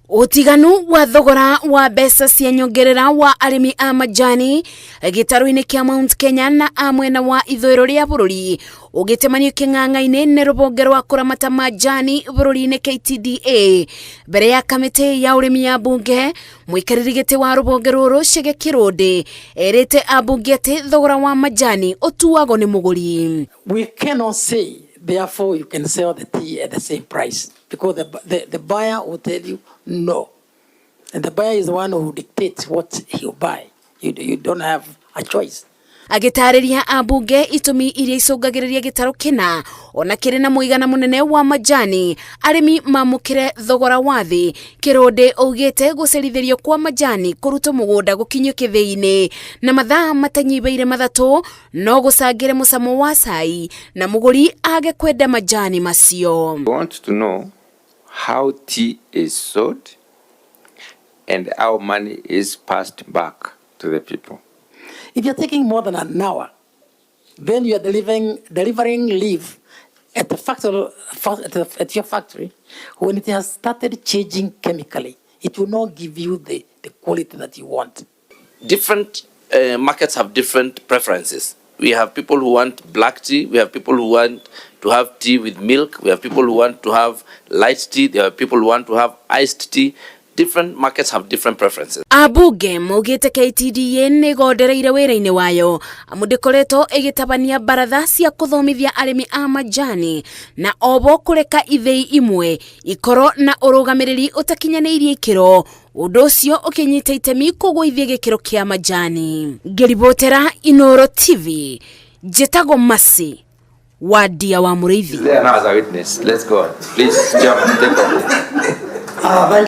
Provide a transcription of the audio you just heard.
Ũtiganu wa thogora wa mbeca cia nyongerera wa arĩmi a majani gĩtarũ-inĩ kĩa Mount Kenya na a mwena wa ithũĩro rĩa bũrũri ũgĩtemanio kĩng'ang'a-inĩ nĩ rũhonge rwa kũramata majani bũrũri-inĩ KTDA mbere ya kamĩtĩ ya ũrĩmi ya bunge. Mũikarĩri gĩtĩ wa rũhonge rũrũ, Chege Kĩrũndĩ, erĩte ambunge atĩ thogora wa majani ũtuagwo nĩ mũgũri. We cannot say, therefore, you can sell the tea at the same price because the buyer will tell you no. And the buyer is the one who dictates what he'll buy. You don't have a choice. Agĩtarĩria ambunge itũmi iria icũngagĩrĩria gĩtarũ kĩna ona kĩrĩ na mũigana mũnene wa majani arĩmi mamũkĩre thogora wa thĩ, Kĩrũndĩ augĩte gũcerithĩrio kwa majani kũrutwo mũgũnda gũkinyio kĩthĩi-inĩ na mathaa matanyihĩire 3 no gũcangĩre mũcamo wa cai na mũgũri age kwenda majani macio. We want to know how tea is sold and how money is passed back to the people. If you're taking more than an hour, then you are delivering leaf at the factory, at your factory, when it has started changing chemically, it will not give you the quality that you want. Different markets have different preferences. We have people who want black tea, we have people who want to have tea with milk, we have people who want to have light tea, there are people who want to have iced tea. Different markets have different preferences. Ambunge maugĩte KTDA nĩ ĩgondereire wĩra-inĩ wayo amu ndĩkoretwo ĩgĩtabania baratha cia kũthomithia arĩmi a majani na obo kũreka ithĩi imwe ikorwo na ũrũgamĩrĩri ũtakinyanĩirie ikĩro, ũndũ ũcio ũkĩnyita itemi kũgũithia gĩkĩro kĩa majani. Ngĩribotera Inoro TV, njĩtagwo Masi Wadia wa Mũrĩithi. There now as a witness. Let's go on. Please, Chairman, take over. Thank